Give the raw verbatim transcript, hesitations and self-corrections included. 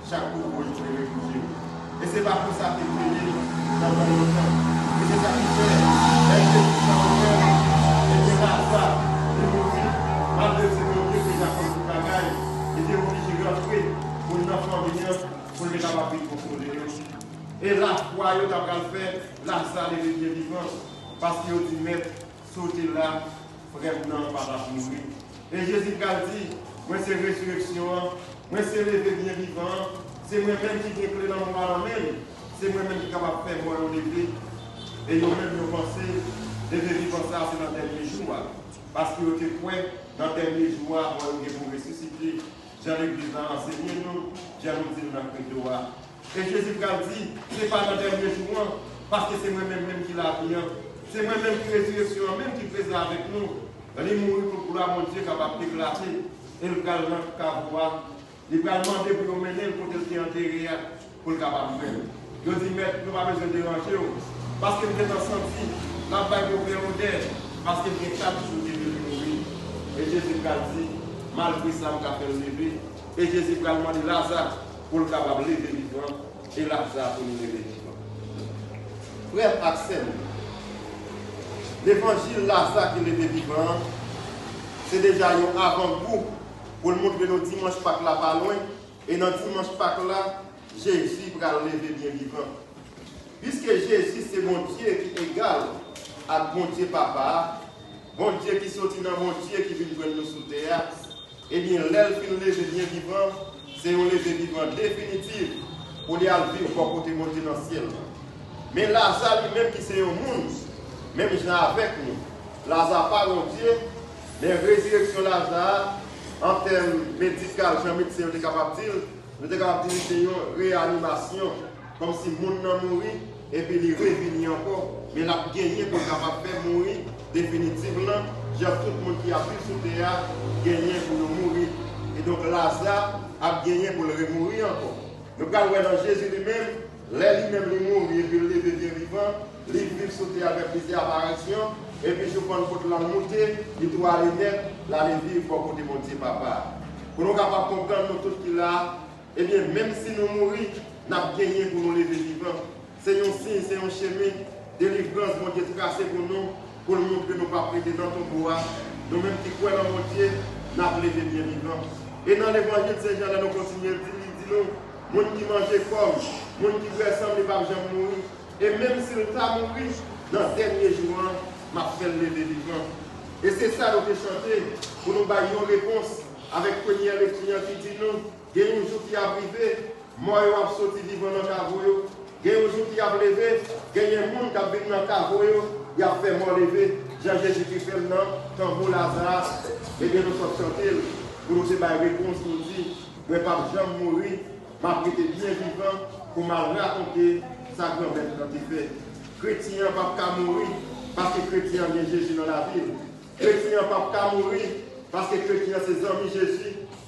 Chak bout wouj pou l refijye. E se pa konsa ke l te ye nan tan lontan. E se sa ki fè, lè Jezi pran Lamò, ebyen, Laza, li mouri, malgre se Bondye ki te konn tout bagay, li te oblije rantre pou l nan fanmi an, pou l te kapab vin konsole yo. E lafwa yo ta pral fè Laza leve byen vivan, paske yo di, Mèt, si w te la, frè m nan pa t ap mouri. E Jezi pral di, Mwen se rezireksyon an, mwen se leve byen vivan an, se mwen menm ki gen kle lanmò a nan men m, se mwen menm ki kapab fè mò yo leve. E yo menm yo panse leve vivan sa a se nan dènye jou a, paske yo te kwè nan dènye jou a mò yo gen pou resisite, jan legliz la ansenye nou, jan nou di l nan kredo a. E Jezi pral di, se pa nan dènye jou an, paske se mwen menm menm ki lavi an. Se mwen menm ki rezireksyon an menm ki prezan avèk nou. Li mouri pou glwa Bondye kapab eklate. E l pral nan kavo a. Li pral mande pou yo mennen l kote l te antere a, pou l kapab jwenn. Yo di, Mèt, nou pa bezwen deranje w, paske m gentan santi l ap bay move odè, paske l gen kat jou depi li mouri. E Jezi pral di, Malgre sa, m ka fè l leve. E Jezi pral mande Laza pou l kapab leve vivan, e Laza tounen leve vivan. Frè m ak sè m, levanjil Laza ki leve vivan an, se deja yon avangou pou l montre nou dimanch Pak la pa lwen, e nan dimanch Pak la, Jezi pral leve byen vivan. Piske Jezi se Bondye ki egal ak Bondye Papa a, Bondye ki soti nan Bondye ki vin jwenn nou sou tè a, ebyen, lè l fin leve byen vivan, se yon leve vivan definitif pou li al viv bò kote Bondye nan syèl la. Men Laza li menm ki se yon moun, menm jan avèk nou. Laza pa Bondye, men rezireksyon Laza a, an tèm medikal, jan medsen yo te kapab di l, nou te kapab di li se yon reyanimasyon. Kòmsi moun nan mouri, epi li revini ankò, men l ap genyen pou l kapab fè mouri definitif lan, jan tout moun ki ap viv sou tè a genyen pou yo mouri. E donk, Laza ap genyen pou l remouri ankò. Nou pral wè nan Jezi li menm, lè li menm li mouri epi l leve byen vivan, li viv sou tè a fè plizyè aparisyon, epi jou Pannkot la l moute, li tou ale nèt, l ale viv bò kote Bondye Papa a. Pou nou kapab konprann, nou tout ki la a, ebyen, menm si nou mouri, n ap genyen pou nou leve vivan. Se yon siy, se yon chemen delivrans Bondye trase pou nou, pou l montre nou p ap rete nan tonbo a. Nou menm ki kwè nan Bondye, n ap leve byen vivan. E nan Levanjil Sen Jan, lè nou kontinye li, li di nou, moun ki manje kò m, moun ki bwè san m, li p ap janm mouri. E menm si l ta mouri, nan dènye jou an, m ap fè l leve vivan. E se sa nou te chante pou nou bay yon repons avèk premyè lekti an ki di nou, Gen yon jou ki ap rive, mò yo ap soti vivan nan kavo yo. Gen yon jou ki ap leve, genyen moun k ap vin nan kavo yo, y ap fè mò leve, jan Jezi te fè l nan tanbou Laza a. Ebyen, nou sot chante l pou nou te bay repons, nou di, Mwen p ap janm mouri, m ap rete byen vivan pou m al rakonte sa Granmèt lan te fè. Kretyen an p ap ka mouri, paske kretyen an gen Jezi nan lavi l. Kretyen an p ap ka mouri, paske kretyen an se zanmi Jezi,